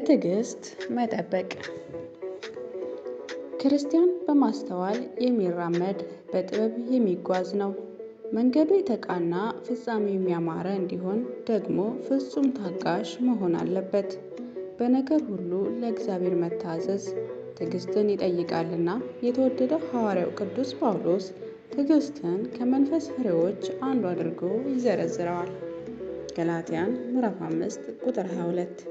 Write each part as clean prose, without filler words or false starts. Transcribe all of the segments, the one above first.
በትዕግስት መጠበቅ። ክርስቲያን በማስተዋል የሚራመድ በጥበብ የሚጓዝ ነው። መንገዱ የተቃና ፍጻሜው የሚያማረ እንዲሆን ደግሞ ፍጹም ታጋሽ መሆን አለበት። በነገር ሁሉ ለእግዚአብሔር መታዘዝ ትዕግስትን ይጠይቃልና የተወደደው ሐዋርያው ቅዱስ ጳውሎስ ትዕግስትን ከመንፈስ ፍሬዎች አንዱ አድርጎ ይዘረዝረዋል። ገላትያን ምዕራፍ 5 ቁጥር 22።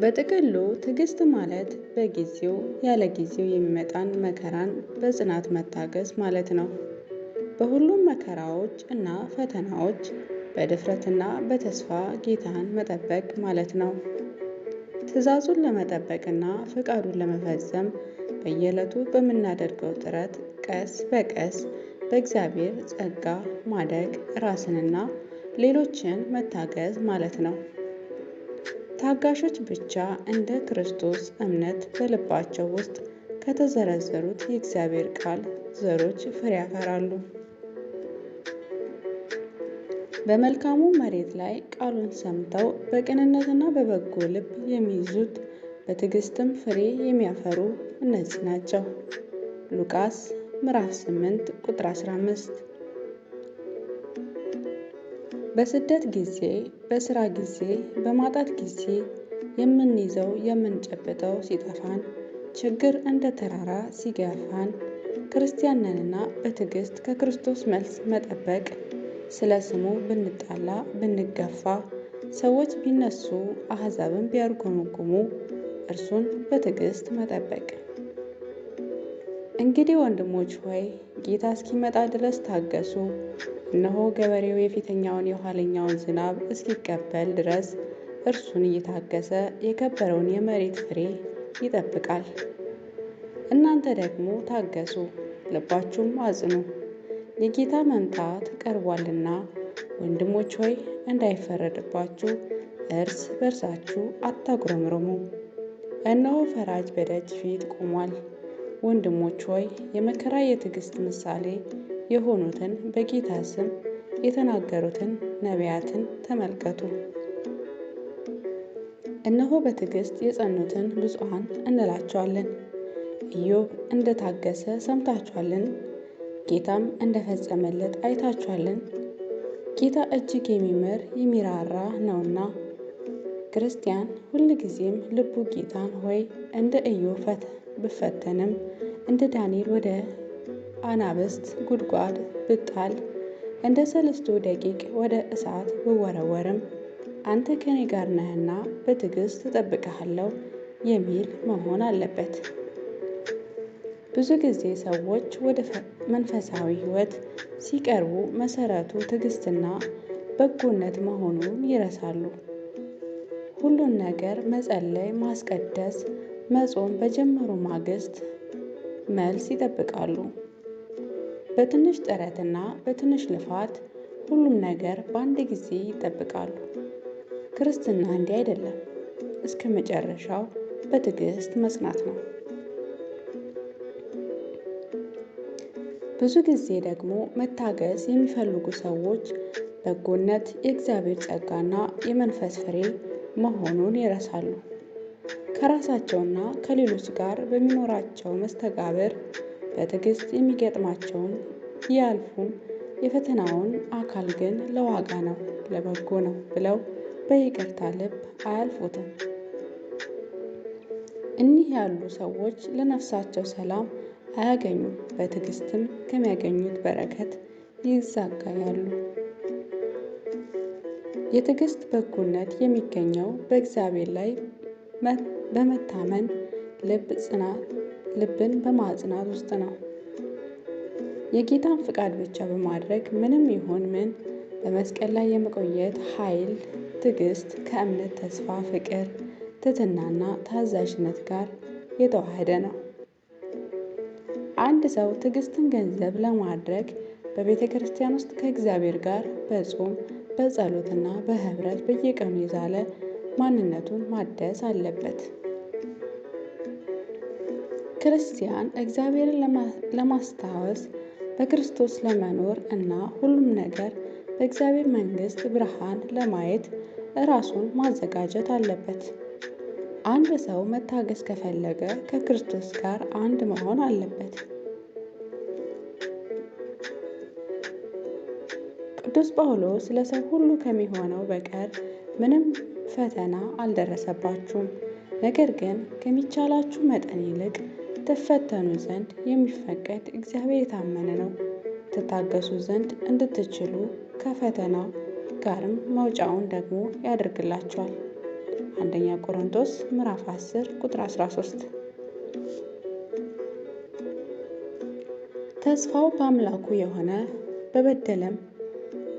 በጥቅሉ ትዕግስት ማለት በጊዜው ያለ ጊዜው የሚመጣን መከራን በጽናት መታገስ ማለት ነው። በሁሉም መከራዎች እና ፈተናዎች በድፍረትና በተስፋ ጌታን መጠበቅ ማለት ነው። ትእዛዙን ለመጠበቅና ፈቃዱን ለመፈጸም በየዕለቱ በምናደርገው ጥረት ቀስ በቀስ በእግዚአብሔር ጸጋ ማደግ፣ ራስንና ሌሎችን መታገዝ ማለት ነው። ታጋሾች ብቻ እንደ ክርስቶስ እምነት በልባቸው ውስጥ ከተዘረዘሩት የእግዚአብሔር ቃል ዘሮች ፍሬ ያፈራሉ። በመልካሙ መሬት ላይ ቃሉን ሰምተው በቅንነትና በበጎ ልብ የሚይዙት በትዕግስትም ፍሬ የሚያፈሩ እነዚህ ናቸው። ሉቃስ ምዕራፍ 8 ቁጥር 15። በስደት ጊዜ፣ በስራ ጊዜ፣ በማጣት ጊዜ የምንይዘው የምንጨብጠው ሲጠፋን፣ ችግር እንደ ተራራ ሲገፋን፣ ክርስቲያን ነንና በትዕግስት ከክርስቶስ መልስ መጠበቅ፣ ስለ ስሙ ብንጣላ ብንገፋ፣ ሰዎች ቢነሱ አሕዛብን ቢያርጎመጉሙ እርሱን በትዕግስት መጠበቅ። እንግዲህ ወንድሞች ሆይ ጌታ እስኪመጣ ድረስ ታገሱ። እነሆ ገበሬው የፊተኛውን የኋለኛውን ዝናብ እስኪቀበል ድረስ እርሱን እየታገሰ የከበረውን የመሬት ፍሬ ይጠብቃል። እናንተ ደግሞ ታገሱ፣ ልባችሁም አጽኑ፣ የጌታ መምጣት ቀርቧልና። ወንድሞች ሆይ እንዳይፈረድባችሁ እርስ በርሳችሁ አታጉረምርሙ። እነሆ ፈራጅ በደጅ ፊት ቆሟል። ወንድሞች ሆይ የመከራ የትዕግስት ምሳሌ የሆኑትን በጌታ ስም የተናገሩትን ነቢያትን ተመልከቱ። እነሆ በትዕግስት የጸኑትን ብፁዓን እንላቸዋለን። ኢዮብ እንደታገሰ ሰምታችኋልን? ጌታም እንደፈጸመለት አይታችኋልን? ጌታ እጅግ የሚምር የሚራራ ነውና። ክርስቲያን ሁልጊዜም ልቡ ጌታን ሆይ እንደ ኢዮብ ብፈተንም፣ እንደ ዳንኤል ወደ አናብስት ጉድጓድ ብጣል፣ እንደ ሰለስቱ ደቂቅ ወደ እሳት ብወረወርም አንተ ከኔ ጋር ነህና በትዕግስት እጠብቅሃለሁ የሚል መሆን አለበት። ብዙ ጊዜ ሰዎች ወደ መንፈሳዊ ሕይወት ሲቀርቡ መሰረቱ ትዕግስትና በጎነት መሆኑን ይረሳሉ። ሁሉን ነገር መጸለይ፣ ማስቀደስ፣ መጾም በጀመሩ ማግስት መልስ ይጠብቃሉ። በትንሽ ጥረትና በትንሽ ልፋት ሁሉም ነገር በአንድ ጊዜ ይጠብቃሉ። ክርስትና እንዲህ አይደለም። እስከ መጨረሻው በትዕግስት መጽናት ነው። ብዙ ጊዜ ደግሞ መታገስ የሚፈልጉ ሰዎች በጎነት የእግዚአብሔር ጸጋና የመንፈስ ፍሬ መሆኑን ይረሳሉ። ከራሳቸውና ከሌሎች ጋር በሚኖራቸው መስተጋብር በትዕግስት የሚገጥማቸውን ያልፉም፣ የፈተናውን አካል ግን ለዋጋ ነው ለበጎ ነው ብለው በይቅርታ ልብ አያልፉትም። እኒህ ያሉ ሰዎች ለነፍሳቸው ሰላም አያገኙም፣ በትዕግስትም ከሚያገኙት በረከት ይዛጋያሉ። የትዕግስት በጎነት የሚገኘው በእግዚአብሔር ላይ በመታመን ልብን በማጽናት ውስጥ ነው። የጌታን ፍቃድ ብቻ በማድረግ ምንም ይሁን ምን በመስቀል ላይ የመቆየት ኃይል ትዕግስት ከእምነት፣ ተስፋ፣ ፍቅር፣ ትሕትናና ታዛዥነት ጋር የተዋሃደ ነው። አንድ ሰው ትዕግስትን ገንዘብ ለማድረግ በቤተ ክርስቲያን ውስጥ ከእግዚአብሔር ጋር በጾም በጸሎትና በኅብረት በየቀኑ የዛለ ማንነቱን ማደስ አለበት። ክርስቲያን እግዚአብሔርን ለማስታወስ በክርስቶስ ለመኖር እና ሁሉም ነገር በእግዚአብሔር መንግሥት ብርሃን ለማየት ራሱን ማዘጋጀት አለበት። አንድ ሰው መታገስ ከፈለገ ከክርስቶስ ጋር አንድ መሆን አለበት። ቅዱስ ጳውሎስ ለሰው ሁሉ ከሚሆነው በቀር ምንም ፈተና አልደረሰባችሁም፣ ነገር ግን ከሚቻላችሁ መጠን ይልቅ ትፈተኑ ዘንድ የሚፈቀድ እግዚአብሔር የታመነ ነው፣ ትታገሱ ዘንድ እንድትችሉ ከፈተና ጋርም መውጫውን ደግሞ ያደርግላችኋል። አንደኛ ቆሮንቶስ ምዕራፍ 10 ቁጥር 13። ተስፋው በአምላኩ የሆነ በበደለም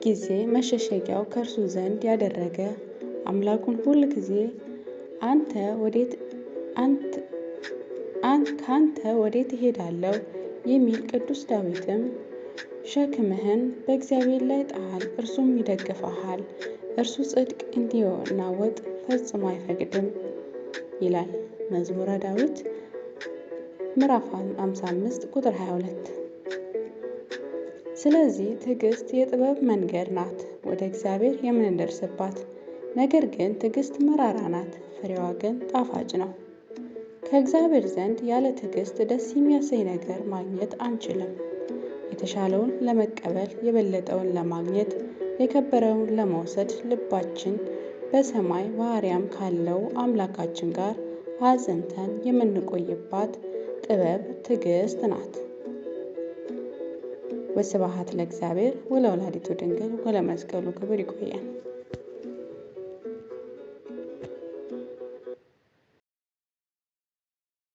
ጊዜ መሸሸጊያው ከእርሱ ዘንድ ያደረገ አምላኩን ሁል ጊዜ አንተ ወዴት ካንተ ወዴት እሄዳለሁ የሚል ቅዱስ ዳዊትም ሸክምህን በእግዚአብሔር ላይ ጣል፣ እርሱም ይደግፍሃል፣ እርሱ ጽድቅ እንዲናወጥ ፈጽሞ አይፈቅድም ይላል። መዝሙረ ዳዊት ምዕራፍ 55 ቁጥር 22። ስለዚህ ትዕግስት የጥበብ መንገድ ናት፣ ወደ እግዚአብሔር የምንደርስባት። ነገር ግን ትዕግስት መራራ ናት፣ ፍሬዋ ግን ጣፋጭ ነው። ከእግዚአብሔር ዘንድ ያለ ትዕግስት ደስ የሚያሰኝ ነገር ማግኘት አንችልም። የተሻለውን ለመቀበል፣ የበለጠውን ለማግኘት፣ የከበረውን ለመውሰድ ልባችን በሰማይ በአርያም ካለው አምላካችን ጋር አጽንተን የምንቆይባት ጥበብ ትዕግስት ናት። ወስብሐት ለእግዚአብሔር ወለወላዲቱ ድንግል ወለመስቀሉ ክቡር። ይቆየን።